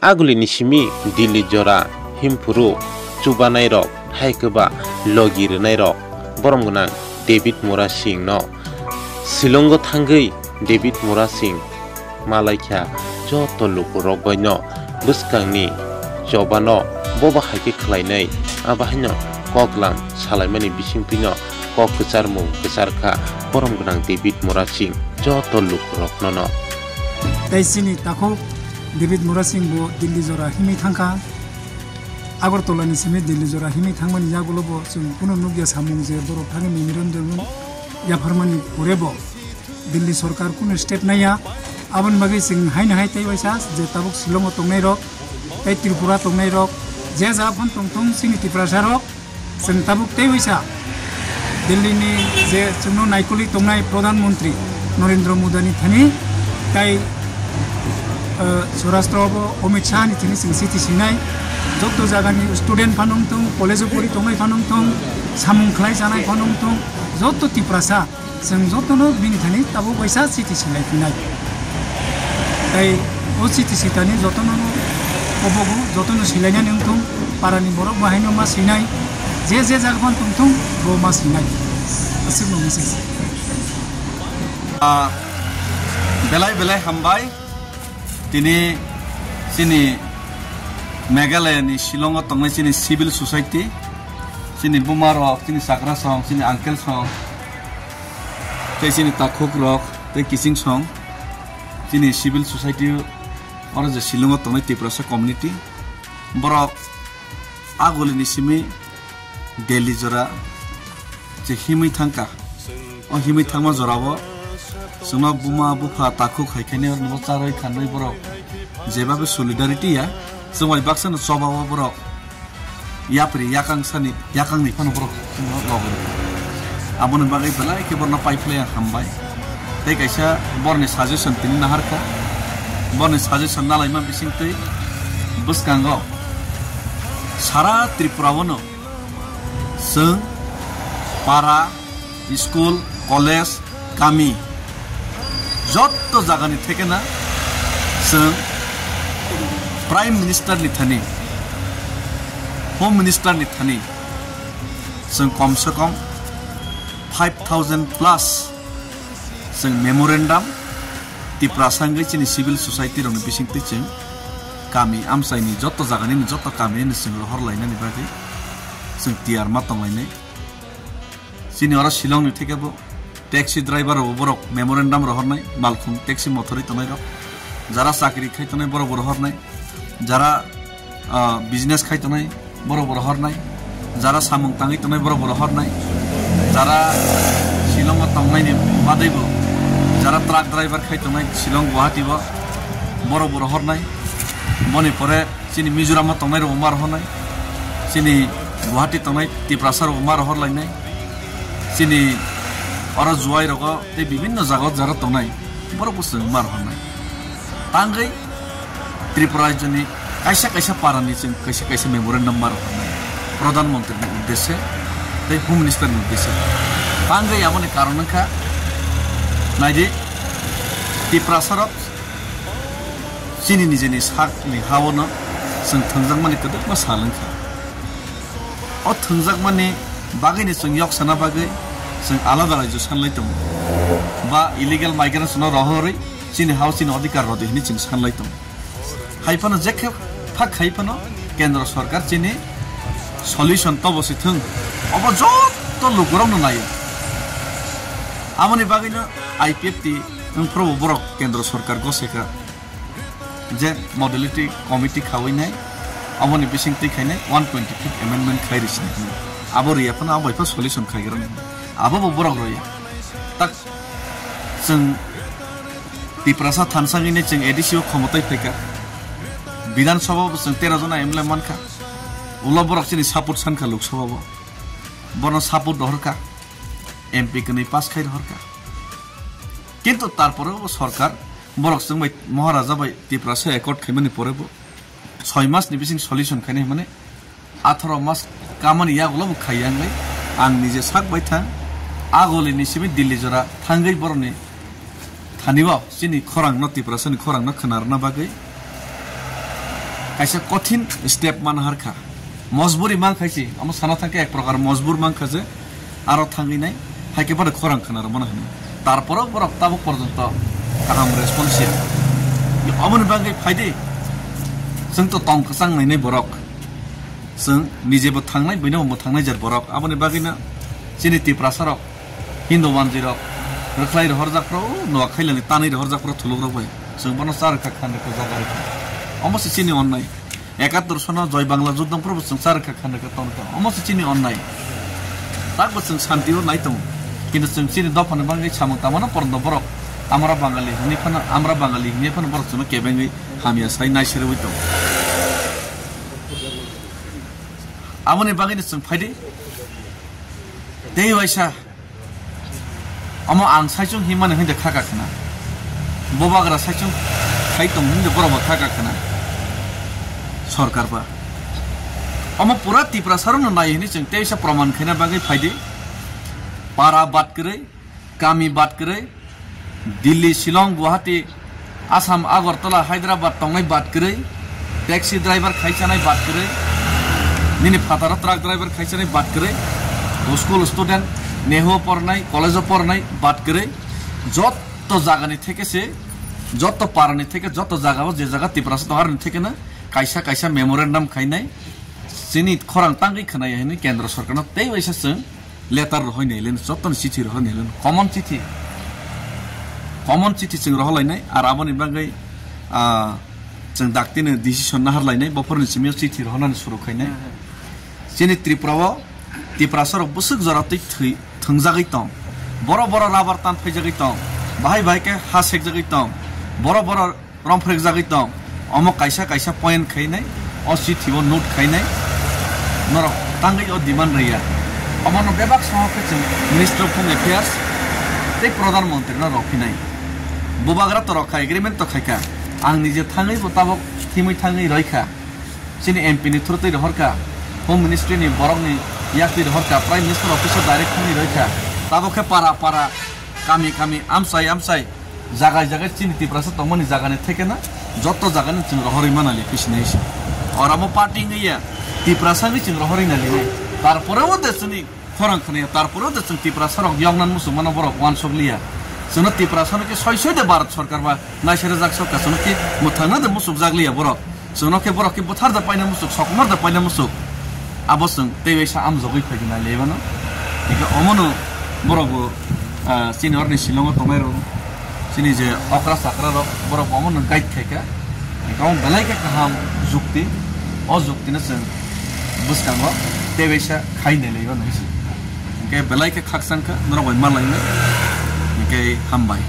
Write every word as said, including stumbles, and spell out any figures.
Agulini simi Delhi jora himphuru chubanairok hai kwba logi rwnairok borom gwnang David Murasingno Shillongo thangwi David Murasing malaikha joto lukurok baino bwskangni chobano bobo hai khe khlainai, abo haino koklam salaimani bisingtwino kok kwcharmung kwcharkha borom gwnang David Murasing joto lukuroknono. Tei chini takhuk David Murasing bo Delhi jora himwi thangkha. Agartala ni simi Delhi jora himwi thangmani yagulo bo chwng kunu nukya samung je borok thani memorandum yapharmani pore bo Delhi sorkar kunu step naiya. Aboni bagwi chwng haino hai tei waisa je tabuk Shillongo tongnairok tei Tripura tongnairok je ja phano tongthung chini Tiprasarok chwng tabuk tei waisa Delhi ni je chwngno naikolwi tongnai Pradhan Mantri Narendra Modi ni thani tei, eh, Swarashtra bo Amit Shah ni thani chwng siti sinai. Joto jagani student phano wngthung, college o pori tongnai phano wngthung, samung khlai chanai phano wngthung, joto Tiprasa chwng jotono bini thani tabuk waisa chiti silai phinai. Tei o chiti sitani jotono kobogo, jotono silainani wngthung, parani borok bahaino ma sinai, je je jaga phano tongthung, bo ma sinai. Aswkno message. Ah, belai belai hambai. Tini chini Meghalaya ni Shillong o tongnai chini civil society, chini buma rok, chini chakra song, chini uncle song, tei chini takhuk rok, tei kiching song, chini civil society oro je Shillong o tongnai Tiprasa community, borok agulini simi Delhi jora je himwi thangkha. O himwi thangma jorao chwngno buma bupha takhuk hai khainai, oro charwi khanwi borok jebabe solidarity ya, chwng bai baksano chobao borok yapri yakang sani, yakangni phano borok chwngno logi. Aboni bagwi belai khe borokno paiphlai ang hambai. Tei kaisa borokni suggestion tini naharkha. Borokni suggestion nalaima bisingtwi bwskango sara Tripura o no chwng para, school, college, kami, jotto jagani thekena chwng Prime Minister ni thani, Home Minister ni thani chwng kom se kom five thousand plus chwng memorandum Tiprasa wngwi chini civil society rokni bisingtwi chwng kami amchaini jotto jaganini jotto kamini chwng rohor lainani bagwi chwng tiyar ma tonglainai. Chini oro Shillong ni theke bo taxi driver rok borok memorandum rohornai, malkhung taxi mothorwi tongnai rok, jara chakri khai tongnai borok bo rohornai, jara, ah, business khai tongnai borok bo rohornai, jara samung tangwi tongnai borok bo rohornai, jara Shillong o tongnai ni badai bo jara truck driver khai tongnai Shillong Guwahati bo borok bo rohornai, boni pore chini Mizoram o tongnai rok ma rohornai, chini Guwahati tongnai Tiprasa rok ma rohor lainai, chini oro Juai rogo tei bibinno jaga o jara tongnai borok bo chwng ma rohornai. Tangwi Tripura rajyoni kaisa kaisa para ni chwng kaisa kaisa memorandum ma rohornai Pradhan Mantri ni uddeshe tei Home Minister ni uddeshe. Tangwi aboni karon wngkha naidi Tiprasa rok chini nijeni sakni ha-o no chwng thwngjakmani kwbangma sal wngkha. O thwngjakmani bagwino chwng yok sana bagwi chwng alada rajyo sanlai tongo, ba illegal migrants no rohorwi chini ha-o chini odhikar rwdi hwnwi chwng sanlai tongo. Hai phano je khe phak hai phano Kendra Sorkar chini solution tobo se thwng, obo jotto lukurokno naio. Aboni bagwino I P F T wngphuru borok Kendra Sorkar goseka je modality committee khawi nai, aboni bising twi khainai one twenty fifth amendment khai rwsini hwnwi. Abo rwya phano abo bai pha solution khaigrani hwnwi. Abo bo borok rwya. Tak chwng Tiprasa thansa wngwi chwng A D C o khomotai phaikha. Bidhan Sabha bo chwng tero jona M L A mankha. Ulo borok chini support sankha Lok Sabha bo. Bono support rohorkha. M P kwnwi pass khai rohorkha. Kintu tarpore bo sorkar borok chwng bai Maharaja bai Tiprasa accord khaimani pore bo soi mas ni bising solution khainai hwnmani atharo mas kamani yagulo bo khaiya wngwi ang nije sak bai thang agoli ni simi Delhi jora thangwi borokni thani o chini khorang no, Tiprasa ni khorang no khwnarwna bagwi Kaisa kothin step man harkha. Mojburi man khaisi, amo sana thangkhe ek prokar mojbur man kha je aro thangwi nai, hai khe bade khorang khna rwmano hwnwi. Tarporo borok tabuk porjonto kaham response ya. Aboni bagwi phaidi, chwng to tong kwchang nainai borok. Chwng nijebo thangnai, buino bo thangnai jer borok. Aboni bagwino chini Tiprasa rok, Hindu manjwi rok, rwkhlai rohorjak pro, Noakhai lani tanwi rohorjak pro thuluk rok bai. Chwng bono cha rwkha khan rwkha jaga rwkha. Omo se chini onnai. Ekattor sono Joy Bangla judong pro bo chwng cha rwkha khan rwkha tong rwkha. Omo se chini onnai. Takbo chwng santi o nai tongo. Kintu chwng chini dophani bagwi samung tangmano porno borok. Amra Bangali hwnwi phano, amra Bangali hwnwi phano borok chwngno kebengwi hamya sai naiserwi tongo. Aboni bagwino chwng phaidi. Tei waisa. Omo ang saichung himani hwnde khaka khna. Bobagra saichung khai tong hwnde borok bo khaka khna. Sorkar ba. Omo pura Tiprasa rokno nai hwnwi chwng teisa proman khaina bagwi phaidi. Para bad kwrwi, kami bad kwrwi, Delhi, Shillong, Guwahati, Assam, Agartala, Hyderabad tongnai bad kwrwi, taxi driver khai chanai bad kwrwi, nini phataro truck driver khai chanai bad kwrwi, school student, Nehu o pornai, college o pornai bad kwrwi, jotto jagani theke se, jotto parani theke, jotto jagao je jaga Tiprasa tong aroni theke no kaisa kaisa memorandum khainai, chini khorang tangwi khwnai hwnwi Kendra Sorkarno tei waisa chwng letter rohoi naileno, jottoni chithi rohoi naileno, common chithi, common chithi chwng roholainai, ar aboni bagwi, ah, chwng daktino decision naharlainai, bophorni simi o chithi rohonani suru khainai. Hmm, hmm. Chini Tripura o, Tiprasa rok bwswk jora twi thwi thwngjagwi tong, boro boro rubber tan phaijagwi tong, bahai bahai khe ha sekjagwi tong, boro boro romphrekjagwi tong, omo kaisa kaisa point khainai, o chithi o note khainai, norok tangwi o demand rwya. Omono bebak soho khe chwng Minister of Home Affairs tei Pradhan Mantri no rwphinai. Bubagra to rwkha, agreement to khaikha, ang nije thangwi bo tabok thimwi thangwi roikha. Chini M P ni through twi rohorkha, Home Ministry ni borok ni yak twi rohorkha, Prime Minister office o direct thangwi roikha. Tabok khe para para, kami kami, amchai amchai, jagai jagai chini Tiprasa tongmani jagani thekeno jotto jagani chwng rohorwi manali phisinaisi. Oramo party wngya, Tiprasa wngwi chwng rohorwi nali. Tarpore o de chini khorang khwnaya, tarpore o de chwng Tiprasa rok yoknan muchungmano borok wansok liya. Chwngno Tiprasa no khe soi soi de Bharat Sorkar ba naisere jak sorkar chwngno khe mwthangna de muchukjak liya borok. Chwngno khe borok khe buthar da paina muchuk, sokmar da paina muchuk. Abo chwng tei waisa amjogwi phaikhe nai laibano. Hingkhe omono borok bo, ah, chini orni Shillong o tongnai rok, chini je okra chakra rok, borok bo omono guide khaikha. Hingkhe omo belai khe kaham jukti, o jukti no chwng bwskango tei waisa khai nai laibano hinwi se. Hingkhe belai khe khakchang kha, norok bai ma lainai. Hingkhe hambai.